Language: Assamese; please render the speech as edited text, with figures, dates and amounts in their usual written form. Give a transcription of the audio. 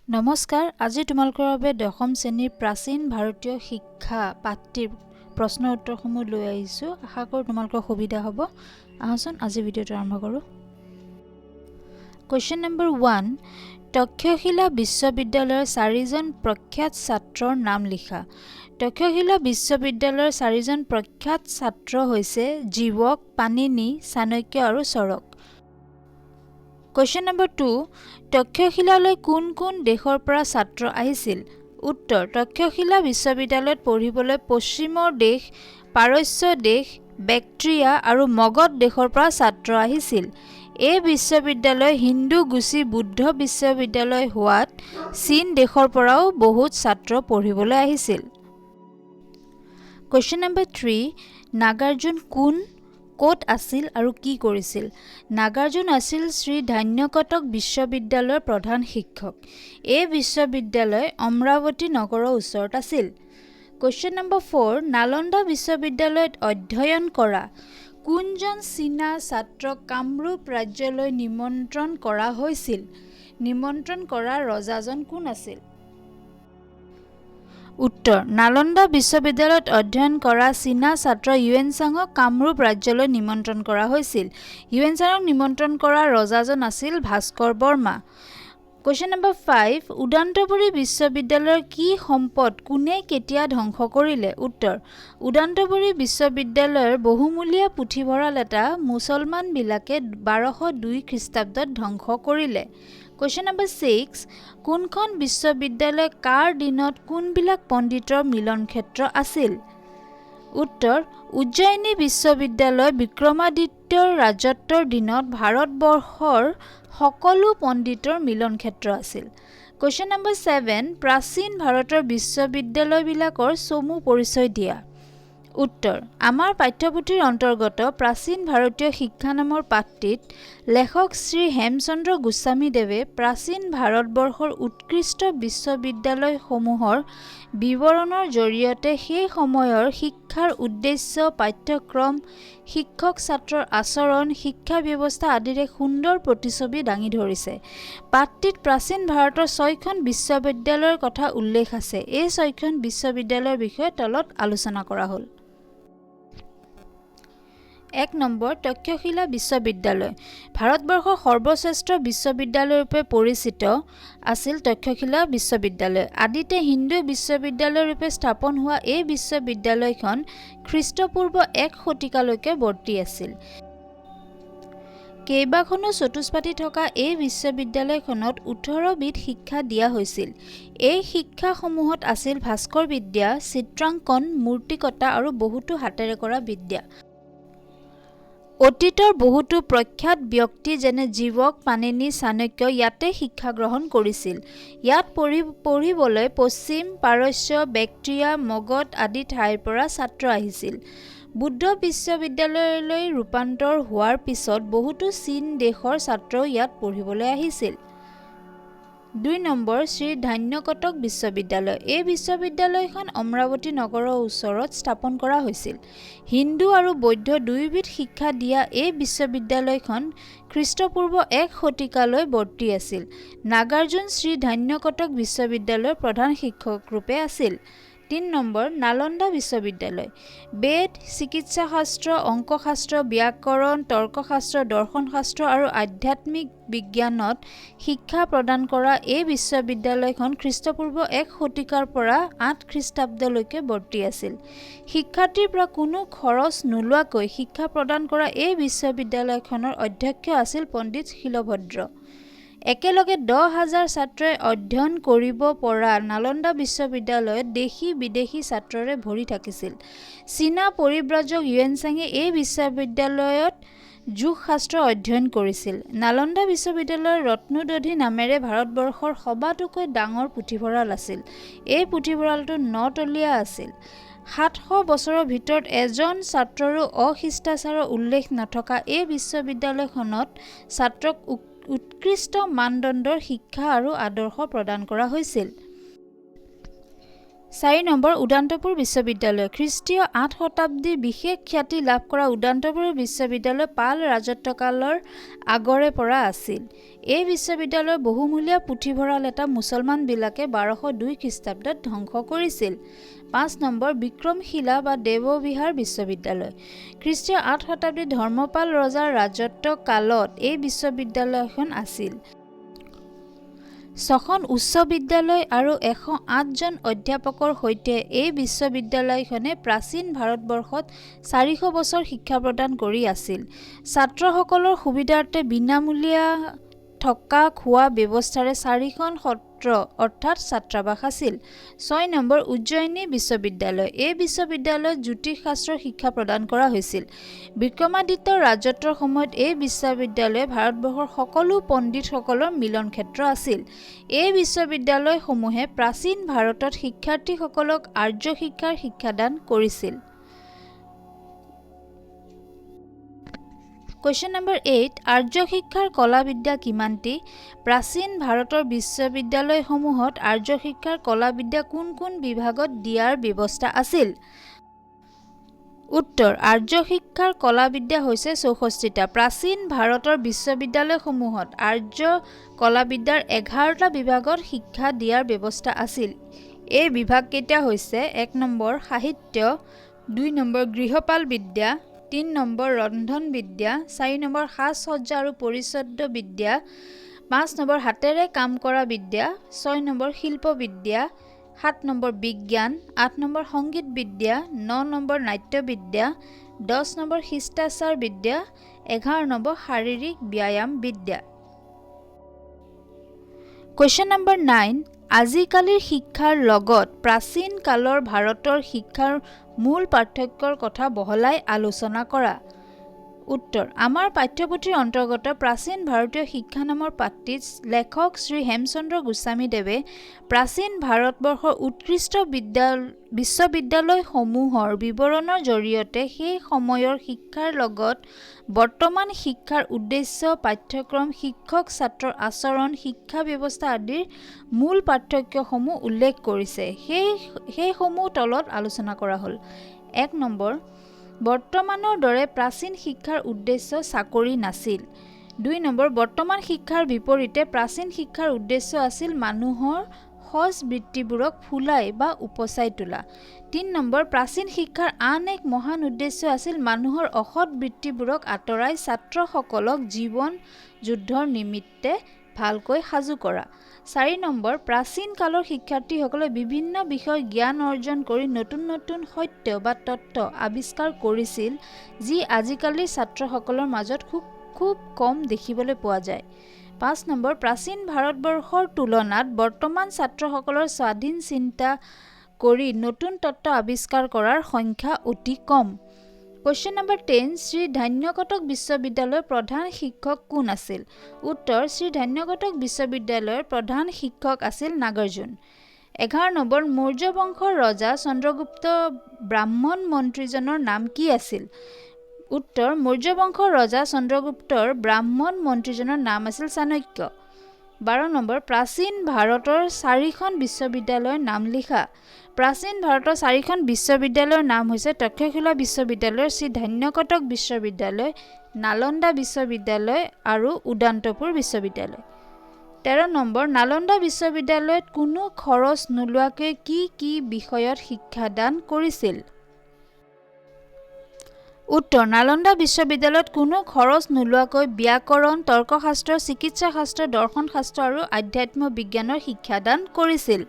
নমস্কাৰ, আজি তোমালোকৰ বাবে দশম শ্ৰেণীৰ প্ৰাচীন ভাৰতীয় শিক্ষা পাঠটিৰ প্ৰশ্ন উত্তৰসমূহ লৈ আহিছোঁ। আশা কৰোঁ তোমালোকৰ সুবিধা হ'ব। আহাচোন, আজি ভিডিঅ'টো আৰম্ভ কৰোঁ। কুৱেশ্যন নম্বৰ 1, তক্ষশিলা বিশ্ববিদ্যালয়ৰ চাৰিজন প্ৰখ্যাত ছাত্ৰৰ নাম লিখা। তক্ষশিলা বিশ্ববিদ্যালয়ৰ চাৰিজন প্ৰখ্যাত ছাত্ৰ হৈছে জীৱক, পাণিনি, চাণক্য আৰু চৰক। কুৱেশ্যন নম্বৰ 2, তক্ষশিলালৈ কোন কোন দেশৰ পৰা ছাত্ৰ আহিছিল? উত্তৰ, তক্ষশিলা বিশ্ববিদ্যালয়ত পঢ়িবলৈ পশ্চিমৰ দেশ, পাৰস্য দেশ, বেক্ট্ৰিয়া আৰু মগধ দেশৰ পৰা ছাত্ৰ আহিছিল। এই বিশ্ববিদ্যালয় হিন্দু গুচি বৌদ্ধ বিশ্ববিদ্যালয় হোৱাত চীন দেশৰ পৰাও বহুত ছাত্ৰ পঢ়িবলৈ আহিছিল। কুৱেশ্যন নম্বৰ 3, নাগাৰ্জুন কোন, ক'ত আছিল আৰু কি কৰিছিল? নাগাৰ্জুন আছিল শ্ৰী ধান্যকটক বিশ্ববিদ্যালয়ৰ প্ৰধান শিক্ষক। এই বিশ্ববিদ্যালয় অমৰাৱতী নগৰৰ ওচৰত আছিল। কুৱেশ্যন নম্বৰ 4, নালন্দা বিশ্ববিদ্যালয়ত অধ্যয়ন কৰা কোনজন চীনা ছাত্ৰক কামৰূপ ৰাজ্যলৈ নিমন্ত্ৰণ কৰা হৈছিল? নিমন্ত্ৰণ কৰা ৰজাজন কোন আছিল? উত্তৰ, নালন্দা বিশ্ববিদ্যালয়ত অধ্যয়ন কৰা চীনা ছাত্ৰ হিউৱেনচাঙক কামৰূপ ৰাজ্যলৈ নিমন্ত্ৰণ কৰা হৈছিল। হিউৱেনচাঙক নিমন্ত্ৰণ কৰা ৰজাজন আছিল ভাস্কৰ বৰ্মা। কুৱেশ্যন নম্বৰ 5, উদান্তপুৰী বিশ্ববিদ্যালয়ৰ কি সম্পদ কোনে কেতিয়া ধ্বংস কৰিলে? উত্তৰ, উদান্তপুৰী বিশ্ববিদ্যালয়ৰ বহুমূলীয়া পুথিভঁৰাল এটা মুছলমানবিলাকে 1202 খ্ৰীষ্টাব্দত ধ্বংস কৰিলে। কুৱেশ্যন নম্বৰ 6, কোনখন বিশ্ববিদ্যালয় কাৰ দিনত কোনবিলাক পণ্ডিতৰ মিলনক্ষেত্ৰ আছিল? উত্তৰ, উজ্জয়িনী বিশ্ববিদ্যালয় বিক্ৰমাদিত্যৰ ৰাজত্বৰ দিনত ভাৰতবৰ্ষৰ সকলো পণ্ডিতৰ মিলনক্ষেত্ৰ আছিল। কুৱেশ্যন নম্বৰ 7, প্ৰাচীন ভাৰতৰ বিশ্ববিদ্যালয়বিলাকৰ চমু পৰিচয় দিয়া। উত্তৰ, আমাৰ পাঠ্যপুথিৰ অন্তৰ্গত প্ৰাচীন ভাৰতীয় শিক্ষা নামৰ পাঠটিত লেখক শ্ৰী হেমচন্দ্ৰ গোস্বামীদেৱে প্ৰাচীন ভাৰতবৰ্ষৰ উৎকৃষ্ট বিশ্ববিদ্যালয়সমূহৰ বিৱৰণৰ জৰিয়তে সেই সময়ৰ শিক্ষাৰ উদ্দেশ্য, পাঠ্যক্ৰম, শিক্ষক ছাত্ৰৰ আচৰণ, শিক্ষা ব্যৱস্থা আদিৰ এক সুন্দৰ প্ৰতিচ্ছবি দাঙি ধৰিছে। পাঠটিত প্ৰাচীন ভাৰতৰ ছয়খন বিশ্ববিদ্যালয়ৰ কথা উল্লেখ আছে। এই ছয়খন বিশ্ববিদ্যালয়ৰ বিষয়ে তলত আলোচনা কৰা হ'ল। 1 নম্বৰ, তক্ষশিলা বিশ্ববিদ্যালয়। ভাৰতবৰ্ষৰ সৰ্বশ্ৰেষ্ঠ বিশ্ববিদ্যালয়ৰূপে পৰিচিত আছিল তক্ষশিলা বিশ্ববিদ্যালয়। আদিতে হিন্দু বিশ্ববিদ্যালয়ৰূপে স্থাপন হোৱা এই বিশ্ববিদ্যালয়খন খ্ৰীষ্টপূৰ্ব 1 শতিকালৈকে বৰ্তি আছিল। কেইবাখনো চতুষ্পাঠী থকা এই বিশ্ববিদ্যালয়খনত 18বিধ শিক্ষা দিয়া হৈছিল। এই শিক্ষাসমূহত আছিল ভাস্কৰ বিদ্যা, চিত্ৰাংকন, মূৰ্তিকটা আৰু বহুতো হাতেৰে কৰা বিদ্যা। অতীতৰ বহুতো প্ৰখ্যাত ব্যক্তি যেনে জীৱক, পাণিনি, চাণক্য ইয়াতে শিক্ষা গ্ৰহণ কৰিছিল। ইয়াত পঢ়িবলৈ পশ্চিম, পাৰস্য, বেক্ট্ৰিয়া, মগধ আদি ঠাইৰ পৰা ছাত্ৰ আহিছিল। বুদ্ধ বিশ্ববিদ্যালয়লৈ ৰূপান্তৰ হোৱাৰ পিছত বহুতো চীন দেশৰ ছাত্ৰও ইয়াত পঢ়িবলৈ আহিছিল। 2 নম্বৰ, শ্ৰী ধান্যকটক বিশ্ববিদ্যালয়। এই বিশ্ববিদ্যালয়খন অমৰাৱতী নগৰৰ ওচৰত স্থাপন কৰা হৈছিল। হিন্দু আৰু বৌদ্ধ দুয়োবিধ শিক্ষা দিয়া এই বিশ্ববিদ্যালয়খন খ্ৰীষ্টপূৰ্ব 1 শতিকালৈ বৰ্তি আছিল। নাগাৰ্জুন শ্ৰী ধান্যকটক বিশ্ববিদ্যালয়ৰ প্ৰধান শিক্ষকৰূপে আছিল। 3 নম্বৰ, নালন্দা বিশ্ববিদ্যালয়। বেদ, চিকিৎসাশাস্ত্ৰ, অংকশাস্ত্ৰ, ব্যাকৰণ, তৰ্কশাস্ত্ৰ, দৰ্শনশাস্ত্ৰ আৰু আধ্যাত্মিক বিজ্ঞানত শিক্ষা প্ৰদান কৰা এই বিশ্ববিদ্যালয়খন খ্ৰীষ্টপূৰ্ব 1 শতিকাৰ পৰা 8 খ্ৰীষ্টাব্দলৈকে বৰ্তি আছিল। শিক্ষাৰ্থীৰ পৰা কোনো খৰচ নোলোৱাকৈ শিক্ষা প্ৰদান কৰা এই বিশ্ববিদ্যালয়খনৰ অধ্যক্ষ আছিল পণ্ডিত শীলভদ্ৰ। একেলগে 10,000 ছাত্ৰই অধ্যয়ন কৰিব পৰা নালন্দা বিশ্ববিদ্যালয়ত দেশী বিদেশী ছাত্ৰৰে ভৰি থাকিছিল। চীনা পৰিব্ৰাজক হিউৱেনচাঙে এই বিশ্ববিদ্যালয়ত যোগশাস্ত্ৰ অধ্যয়ন কৰিছিল। নালন্দা বিশ্ববিদ্যালয়ৰ ৰত্নোদধি নামেৰে ভাৰতবৰ্ষৰ সবাতোকৈ ডাঙৰ পুথিভঁৰাল আছিল। এই পুথিভঁৰালটো নতলীয়া আছিল। 700 বছৰৰ ভিতৰত এজন ছাত্ৰৰো অশিষ্টাচাৰৰ উল্লেখ নথকা এই বিশ্ববিদ্যালয়খনত ছাত্ৰক উৎকৃষ্ট মানদণ্ডৰ শিক্ষা আৰু আদৰ্শ প্ৰদান কৰা হৈছিল। 4 নম্বৰ, উদান্তপুৰ বিশ্ববিদ্যালয়। খ্ৰীষ্টীয় 8 শতাব্দীৰ বিশেষ খ্যাতি লাভ কৰা উদান্তপুৰ বিশ্ববিদ্যালয় পাল ৰাজত্বকালৰ আগৰে পৰা আছিল। এই বিশ্ববিদ্যালয়ৰ বহুমূলীয়া পুথিভঁৰাল এটা মুছলমানবিলাকে 1202 খ্ৰীষ্টাব্দত ধ্বংস কৰিছিল। 5 নম্বৰ, বিক্ৰমশিলা বা দেৱবিহাৰ বিশ্ববিদ্যালয়। খ্ৰীষ্টীয় 8 শতাব্দীত ধৰ্মপাল ৰজাৰ ৰাজত্ব কালত এই বিশ্ববিদ্যালয়খন আছিল। ছখন উচ্চ বিদ্যালয় আৰু 108জন অধ্যাপকৰ সৈতে এই বিশ্ববিদ্যালয়খনে প্ৰাচীন ভাৰতবৰ্ষত 400 বছৰ শিক্ষা প্ৰদান কৰি আছিল। ছাত্ৰসকলৰ সুবিধাৰ্থে বিনামূলীয়া থকা খোৱা ব্যৱস্থাৰে চাৰিখন সত্ৰ অৰ্থাৎ ছাত্ৰাবাস আছিল। 6 নম্বৰ, উজ্জয়িনী বিশ্ববিদ্যালয়। এই বিশ্ববিদ্যালয়ত জ্যোতিষশাস্ত্ৰৰ শিক্ষা প্ৰদান কৰা হৈছিল। বিক্ৰমাদিত্যৰ ৰাজত্বৰ সময়ত এই বিশ্ববিদ্যালয় ভাৰতবৰ্ষৰ সকলো পণ্ডিতসকলৰ মিলন ক্ষেত্ৰ আছিল। এই বিশ্ববিদ্যালয়সমূহে প্ৰাচীন ভাৰতত শিক্ষাৰ্থীসকলক আৰ্য শিক্ষাৰ শিক্ষাদান কৰিছিল। কুৱেশ্যন নম্বৰ 8, আৰ্য শিক্ষাৰ কলাবিদ্যা কিমানটি? প্ৰাচীন ভাৰতৰ বিশ্ববিদ্যালয়সমূহত আৰ্য শিক্ষাৰ কলাবিদ্যা কোন কোন বিভাগত দিয়াৰ ব্যৱস্থা আছিল? উত্তৰ, আৰ্য শিক্ষাৰ কলাবিদ্যা হৈছে 64টা। প্ৰাচীন ভাৰতৰ বিশ্ববিদ্যালয়সমূহত আৰ্য কলাবিদ্যাৰ 11টা বিভাগত শিক্ষা দিয়াৰ ব্যৱস্থা আছিল। এই বিভাগকেইটা হৈছে 1 নম্বৰ সাহিত্য, 2 নম্বৰ গৃহপাল বিদ্যা, 3 নম্বৰ ৰন্ধন বিদ্যা, 4 নম্বৰ সাজ-সজ্জা আৰু পৰিচ্ছদ বিদ্যা, 5 নম্বৰ হাতেৰে কাম কৰা বিদ্যা, 6 নম্বৰ শিল্পবিদ্যা, 7 নম্বৰ বিজ্ঞান, 8 নম্বৰ সংগীত বিদ্যা, 9 নম্বৰ নাট্যবিদ্যা, 10 নম্বৰ শিষ্টাচাৰ বিদ্যা, 11 নম্বৰ শাৰীৰিক ব্যায়াম বিদ্যা। কুৱেশ্যন নম্বৰ 9, আজিকালিৰ শিক্ষাৰ লগত প্ৰাচীন কালৰ ভাৰতৰ শিক্ষাৰ মূল পাৰ্থক্যৰ কথা বহলাই আলোচনা কৰা। উত্তৰ, আমাৰ পাঠ্যপুথিৰ অন্তৰ্গত প্ৰাচীন ভাৰতীয় শিক্ষা নামৰ পাঠটিত লেখক শ্ৰী হেমচন্দ্ৰ গোস্বামীদেৱে প্ৰাচীন ভাৰতবৰ্ষৰ উৎকৃষ্ট বিশ্ববিদ্যালয়সমূহৰ বিৱৰণৰ জৰিয়তে সেই সময়ৰ শিক্ষাৰ লগত বৰ্তমান শিক্ষাৰ উদ্দেশ্য, পাঠ্যক্ৰম, শিক্ষক ছাত্ৰৰ আচৰণ, শিক্ষা ব্যৱস্থা আদিৰ মূল পাৰ্থক্যসমূহ উল্লেখ কৰিছে। সেইসমূহ তলত আলোচনা কৰা হ'ল। 1 নম্বৰ, বৰ্তমানৰ দৰে প্ৰাচীন শিক্ষাৰ উদ্দেশ্য চাকৰি নাছিল। 2 নম্বৰ, বৰ্তমান শিক্ষাৰ বিপৰীতে প্ৰাচীন শিক্ষাৰ উদ্দেশ্য আছিল মানুহৰ সজ বৃত্তিবোৰক ফুলাই বা উপচাই তোলা। 3 নম্বৰ, প্ৰাচীন শিক্ষাৰ আন এক মহান উদ্দেশ্য আছিল মানুহৰ অসৎ বৃত্তিবোৰক আঁতৰাই ছাত্ৰসকলক জীৱন যুদ্ধৰ নিমিত্তে ভালকৈ সাজু কৰা। 4 নম্বৰ, প্ৰাচীন কালৰ শিক্ষাৰ্থীসকলে বিভিন্ন বিষয়ত জ্ঞান অৰ্জন কৰি নতুন নতুন সত্য বা তত্ত্ব আৱিষ্কাৰ কৰিছিল, যি আজিকালিৰ ছাত্ৰসকলৰ মাজত খুব খুব কম দেখিবলৈ পোৱা যায়। 5 নম্বৰ, প্ৰাচীন ভাৰতবৰ্ষৰ তুলনাত বৰ্তমান ছাত্ৰসকলৰ স্বাধীন চিন্তা কৰি নতুন তত্ত্ব আৱিষ্কাৰ কৰাৰ সংখ্যা অতি কম। কুৱেশ্যন নম্বৰ 10, শ্ৰী ধান্যকটক বিশ্ববিদ্যালয়ৰ প্ৰধান শিক্ষক কোন আছিল? উত্তৰ, শ্ৰী ধান্যকটক বিশ্ববিদ্যালয়ৰ প্ৰধান শিক্ষক আছিল নাগাৰ্জুন। 11 নম্বৰ, মৌৰ্য বংশৰ ৰজা চন্দ্ৰগুপ্ত ব্ৰাহ্মণ মন্ত্ৰীজনৰ নাম কি আছিল? উত্তৰ, মৌৰ্য বংশৰ ৰজা চন্দ্ৰগুপ্তৰ ব্ৰাহ্মণ মন্ত্ৰীজনৰ নাম আছিল চাণক্য। 12 নম্বৰ, প্ৰাচীন ভাৰতৰ চাৰিখন বিশ্ববিদ্যালয়ৰ নাম লিখা। প্ৰাচীন ভাৰতৰ চাৰিখন বিশ্ববিদ্যালয়ৰ নাম হৈছে তক্ষশিলা বিশ্ববিদ্যালয়, শ্ৰী ধান্যকটক বিশ্ববিদ্যালয়, নালন্দা বিশ্ববিদ্যালয় আৰু উদান্তপুৰ বিশ্ববিদ্যালয়। 13 নম্বৰ, নালন্দা বিশ্ববিদ্যালয়ত কোনো খৰচ নোলোৱাকৈ কি কি বিষয়ত শিক্ষাদান কৰিছিল? উত্তৰ, নালন্দা বিশ্ববিদ্যালয়ত কোনো খৰচ নোলোৱাকৈ ব্যাকৰণ, তৰ্কশাস্ত্ৰ, চিকিৎসাশাস্ত্ৰ, দৰ্শনশাস্ত্ৰ আৰু আধ্যাত্ম বিজ্ঞানৰ শিক্ষাদান কৰিছিল।